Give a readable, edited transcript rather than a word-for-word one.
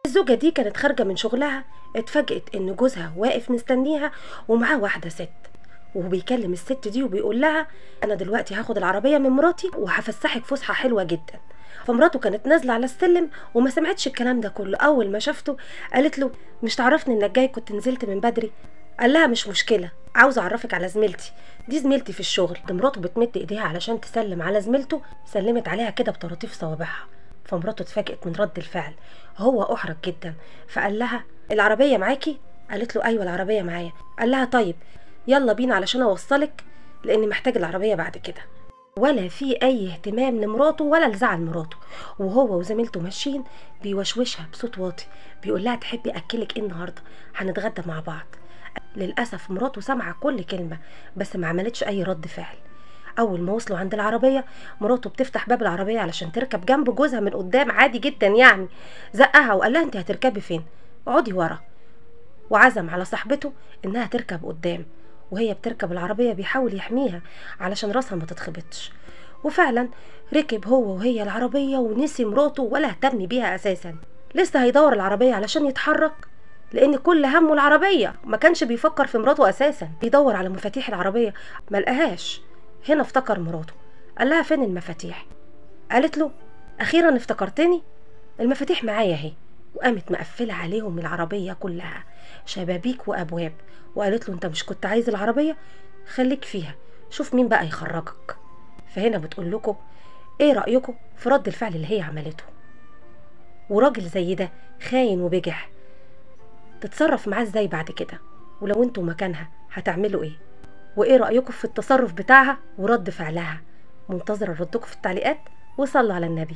الزوجة دي كانت خارجة من شغلها، اتفاجئت ان جوزها واقف مستنيها ومعاه واحدة ست، وبيكلم الست دي وبيقول لها انا دلوقتي هاخد العربية من مراتي وهفسحك فسحة حلوة جدا. فمراته كانت نازلة على السلم وما سمعتش الكلام ده كله. اول ما شافته قالت له مش تعرفني انك جاي، كنت نزلت من بدري. قال لها مش مشكلة، عاوز اعرفك على زميلتي، دي زميلتي في الشغل. مراته بتمد ايديها علشان تسلم على زميلته، سلمت عليها كده بطراطيف صوابعها. فمراته اتفاجئت من رد الفعل، هو احرج جدا. فقال لها العربية معاكي؟ قالت له ايوه العربية معايا. قال لها طيب يلا بينا علشان اوصلك لاني محتاج العربية بعد كده. ولا في اي اهتمام لمراته ولا لزعل مراته. وهو وزميلته ماشيين بيوشوشها بصوت واطي، بيقول لها تحبي اكلك ايه النهارده؟ هنتغدى مع بعض. للاسف مراته سامعه كل كلمة بس ما عملتش اي رد فعل. اول ما وصلوا عند العربية، مراته بتفتح باب العربية علشان تركب جنب جوزها من قدام عادي جدا يعني، زقها وقال لها انت هتركبي فين؟ اقعدي ورا. وعزم على صاحبته انها تركب قدام، وهي بتركب العربية بيحاول يحميها علشان راسها ما تتخبطش. وفعلا ركب هو وهي العربية ونسي مراته ولا اهتم بيها اساسا. لسه هيدور العربية علشان يتحرك لان كل همه العربية، ما كانش بيفكر في مراته اساسا. بيدور على مفاتيح العربية ما لقاهاش. هنا افتكر مراته، قال لها فين المفاتيح؟ قالت له اخيرا افتكرتني، المفاتيح معايا اهي. وقامت مقفلة عليهم العربية كلها شبابيك وابواب، وقالت له انت مش كنت عايز العربية؟ خليك فيها، شوف مين بقى يخرجك. فهنا بتقول لكم ايه رايكم في رد الفعل اللي هي عملته؟ وراجل زي ده خاين وبجح، تتصرف معاه ازاي بعد كده؟ ولو انتوا مكانها هتعملوا ايه؟ وايه رايكم في التصرف بتاعها ورد فعلها؟ منتظره ردكم في التعليقات، وصلوا على النبي.